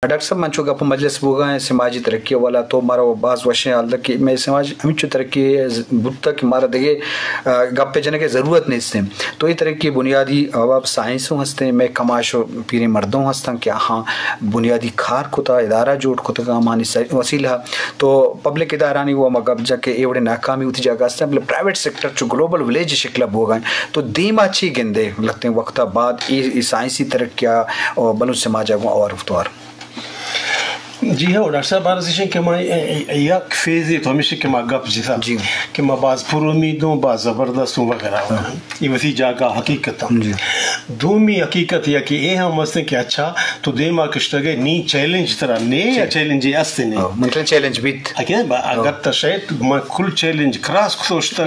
ڈاکٹر صاحب، من چو گپ مجلس بوگا ہیں سماجی ترقی والا، تو مارا باز وشیں حال کہ میں سماج ہمچو ترقی بوتا کہ مارا دگے گپ جنگ ضرورت نیست ہیں۔ تو یہ ترقی بنیادی اب سائنس ہوں ہستے، میں کماش و پیریں مردوں ہستن کہ ہاں بنیادی کار کتا، ادارہ جوڑ کتا، ہمانی وسیلہ تو پبلک ادارانی وہ ہم گپ جا کہ اے وڑے ناکامی ہوتی جاگہ ہستن، بلے پرائیویٹ سیکٹر چو گلوبل ولیج شکل بوگا ہیں۔ تو دیما چی گندے لگتے ہیں وقت بعد اے، اے سائنسی ترقی اور بلوچ سماج کو اور رفتار۔ جی ہاں ڈاکٹر صاحب، عرض ایشیں کہ ما یک فیزے تو ہمیشہ کہ ما گپ جتا جی۔ کہ ما باز پر امید ہوں، باز زبردست ہوں وغیرہ وغیرہ۔ یہ وتی جاگہ حقیقت ہم۔ جی۔ دومی حقیقت یا کہ اے ہم ہستیں کہ اچھا تو دیما کشتگے نی چیلنج ترا نے یا چیلنج استے نے۔ ہاں، من ترا چیلنج بیت۔ اگر تا شاید ما کل چیلنج کراس کتوشتا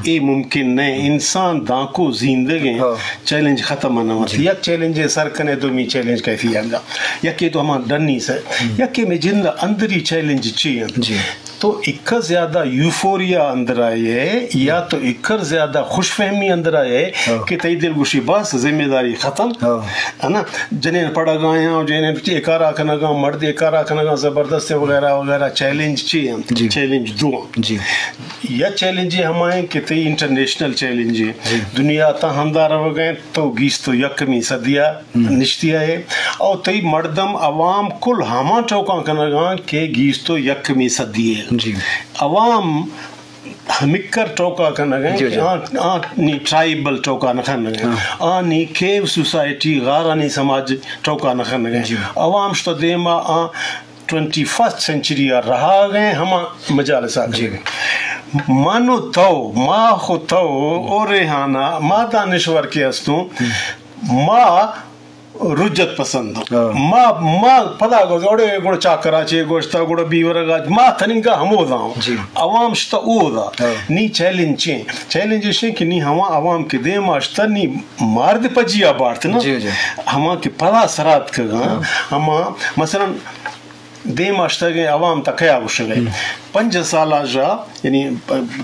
اے ممکن نہ۔ انسان دانکو زیندگیں۔ ہاں۔ چیلنج ختم نہ ہوتی۔ یک چیلنج سر کنے دومی چیلنج کیفی آنگا۔ یکے تو ہما ڈنی سے۔ یکے میں جند اندری چیلنج چی ہیں؟ جی۔ تو اکر زیادہ یوفوریا اندر آئے یا تو اکر زیادہ خوش فہمی اندر آئے ہاں۔ کہ تئی دل گوشی بس ذمہ داری ختم۔ ہاں۔ ہے نا؟ جنین پڑھگا ہیں، جنین اے کارا کنگا، مرد اے کارا کنگا، زبردست وغیرہ وغیرہ۔ چیلنج چی ہیں؟ جی۔ چیلنج دو ہیں۔ جی۔ یا چیلنج ہمائیں کہ تئی انٹرنیشنل چیلنج ہے۔ جی۔ دنیا تا ہمدا روگا ہیں تو گیست و یکمی صدیا نشتی ہے۔ او تئی مردم عوام کل ہما ٹوکاں کنگا کہ گیست و یکمی صدی ہے۔ جی۔ عوام ہمکر ٹوکا کنگا جی، جی۔ کہ آ، آ نی ٹرائبل ٹوکا نہ کنگا۔ ہاں۔ آ نی کیو سوسائٹی غارانی سماج ٹوکا نہ کنگا۔ جی۔ عوام شتا دیما آ ٹوئنٹی فرسٹ سینچری آ رہا گئے ہما مجالس آ جی۔ من و تو، ما خو تو او ریحانہ، ما دانشور کے استوں، ما رجت پسند ہوں۔ ہاں۔ ما، ما پدا گوشت، اوڑے گڑ چاکرا چے گوشتا، گڑ بیورگا، ما تننگا ہمودا ہوں۔ جی۔ عوام شتا اودا۔ ہاں۔ نی چیلنج چیں؟ چیلنج اشیں کہ نی ہما عوام کے دیم آشتا نی مارد پجیا بارت نا۔ جی، جی۔ ہما کہ پدا سرات کگا، ہاں۔ ہما مثلاً دیم اشتگیں عوام تا کیا گوشگئے؟ ہم۔ پنجاہ سال آ جا، یعنی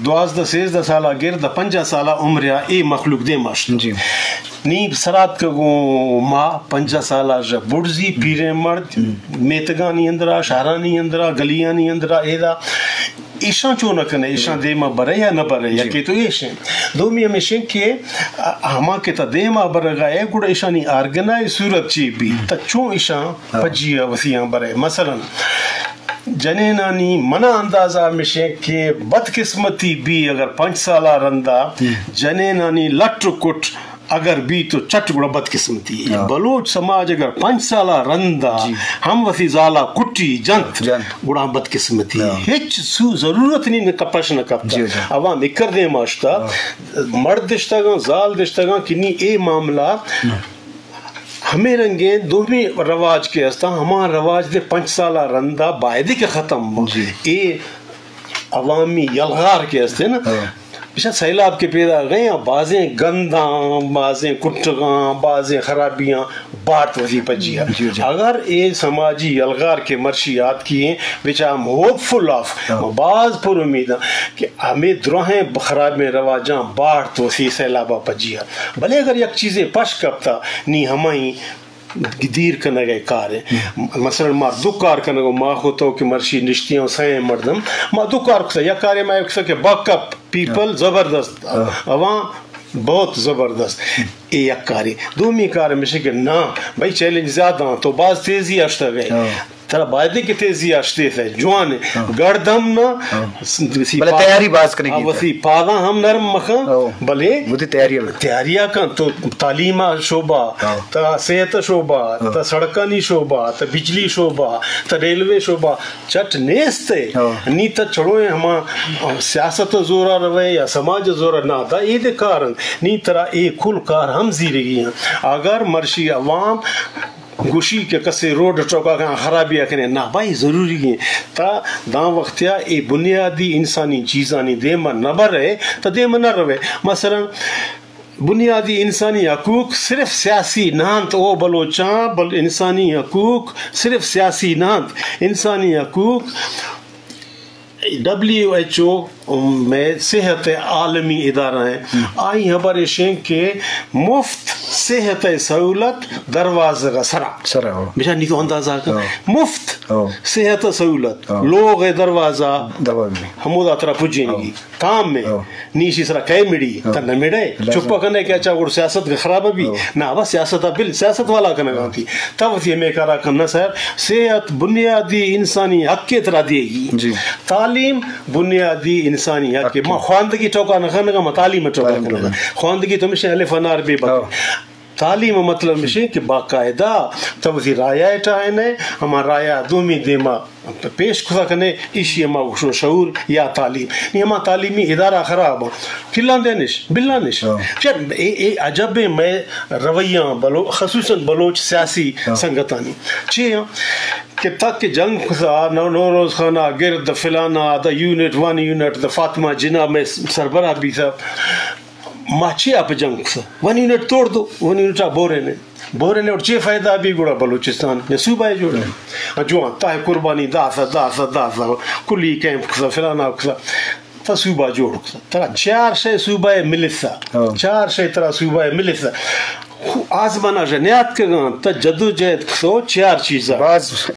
دوازدہ سیزدہ سال آ گرد پنجاہ سال آ عمر آ اے مخلوق دیم اشت۔ جی۔ نی سرات کہ گوں ما پنجاہ سال آ جا بڑزی پیریں مرد، ہم۔ میتگانی اندرا، شہرانی اندرا، گلیانی اندرا، ایدا ایشاں چون کنے، ایشاں دیما برے یا نہ برے، جی۔ یکے تو ایشیں۔ دومی ہمیشیں کہ ہما کہ تا دیما برگا ہے، گڑا ایشانی آرگنائز صورت چی بی، تا چون ایشاں ہاں۔ پجی وسیعاں برے۔ مثلاً، جنینانی منا اندازہ ہمیشیں کہ بدقسمتی بی اگر پنچ سالا رندا ہم۔ جنینانی لٹ و کٹ اگر بی تو چٹ گڑا بدقسمتی ہے۔ ہاں۔ بلوچ سماج اگر پنچ سالا رندا جی۔ ہم وسی زالا کٹی جنت، جنت۔ گڑا بدقسمتی ہے۔ ہاں۔ ہچ سو ضرورت نہیں کپش نہ کپتا۔ جی، جی۔ عوام اکر دے ماشتا، ہاں۔ مرد دشتگاں، زال دشتگاں کہ نی اے معاملہ ہاں۔ ہمے رنگیں دومی رواج کہ ہستاں، ہما رواج دے پنچ سالا رندا بایدے کہ ختم با۔ جی۔ اے عوامی یلغار کہ ہستے نا، ہاں۔ بچا سیلاب کے پیدا گئے ہیں، بازیں گنداں، بازیں کٹگاں، بازیں خرابیاں بارت وتی پجیا۔ جی، جی۔ اگر اے سماجی یلغار کے مرشی آتکی ہیں، بچا ہم ہوپ فل آف، ہاں۔ باز پر امید ہیں کہ ہمیں دراہیں خرابیں رواجاں بارت وتی سیلابا پجیا۔ بلے اگر یک چیزے پش کپتا، نی ہمائی دیر کنگ ء کار ء۔ مثلاً ما دو کار کنگ ء، ما خو تو کہ مرشی نشتی ہوں سئیں مردم، ما دو کار کتا، یک کارے ما کتا کہ بیک اپ پیپل زبردست، عوام بہت زبردست، اے یک کارے۔ دومی کار ہمیشہ کہ نا بھائی چیلنج زیادہ ہاں، تو باز تیزی اشتگ ئے۔ ترا بایدیں کہ تیزی اشتے تھے، جوان ہے۔ گڑد ہم نا، سی بلے پاد-، تیاری باز کنگی ہاں، تھے۔ وسی پاداں ہم نرم مخاں، بلے وتی تیاری ہم۔ تیاری کن تو تعلیم شعبہ، تا صحت شعبہ، تا سڑکانی شعبہ، تا بجلی شعبہ، تا ریلوے شعبہ، چٹ نیست ہے۔ نی تا چڑویں ہما سیاست زورا روے یا سماج زورا نا، تا اے دے کارن، نی ترا اے کل کار ہم زیرگی ہیں۔ اگر مرشی عوام گوشی کہ کسے روڈ ٹوکا کن خرابی کنے، نہ بھائی ضروری ہیں۔ تا داں وقتیا اے بنیادی انسانی چیزانی دیما نہ برے، تا دیما نہ روے۔ مثلاً بنیادی انسانی حقوق صرف سیاسی نہ انت، او بلوچاں، بل انسانی حقوق صرف سیاسی نہ انت۔ انسانی حقوق ڈبلیو ایچ او میں صحت عالمی ادارہ ہیں۔ آئی خبر ایشیں کہ مفت صحت ءِ سہولت دروازگ ءِ سرا۔ سرا، ہو۔ بچار نی تو اندازہ کن۔ ہو۔ مفت ہو۔ صحت ءِ سہولت، ہو۔ لوغ ءِ دروازہ دروازہ۔ ہمودا ترا پجینگی۔ ہو۔ تام میں ہو۔ نی ایشی سرا کئے مڑی، ہو۔ تہ نہ مڑے۔ لازم۔ چپ کنے کہ اچھا گڑ سیاست خراب بی۔ ہو۔ نہ، بس سیاست بل، سیاست والا کنگا تی۔ تہ وتی ہمے کارا کن نہ صاحب۔ صحت بنیادی انسانی حق ءِ ترا دیگی۔ جی۔ تعلیم بنیادی انسانی حق ءِ۔ حق۔ ما خواندگی ٹوکا نہ کنگا، ما تعلیم ٹوکا تعلیم کنگا۔ ٹوکا۔ خواندگی تو ہمیشہ الف انار بے بکر۔ ہاں۔ تعلیم ءِ مطلب ہمیشہ کہ باقاعدہ تو وتی رایا ٹاہنے، ہما رایا دومی دیما پیش کتا کنے، ایشی ہما گوشن شعور یا تعلیم۔ نی ہما تعلیمی ادارہ خراب ہاں۔ کلاں دینش، بلانش۔ ہاں۔ چہ اے، اے عجب ایں مئے رویاں بلو-، خصوصاً بلوچ سیاسی ہاں۔ سنگتانی۔ چے ہاں؟ کہ تک کہ جنگ کثا، نو-، نوروز خان ءِ گرد، فلانا، دا یونٹ، ون یونٹ، دا فاطمہ جناح مئے سربراہ بیثا۔ ما چیا پہ جنگ کثا؟ ون یونٹ توڑ دو، ون یونٹ آ بورے نے۔ بورے نے اور چے فائدہ بی گڑا بلوچستان یا صوبہ جوڑ ہے۔ جوان، تہ قربانی داثا، داثا، داثا، کلی کیمپ کثا، فلانا کثا۔ تہ صوبہ جوڑ کثا۔ ترا چار شے صوبہ ملثا۔ ہاں۔ چار شے ترا صوبہ ملثا۔ خو آزمانا جنیات کے گان، تہ جدوجہد کثو چار چیزا۔ باز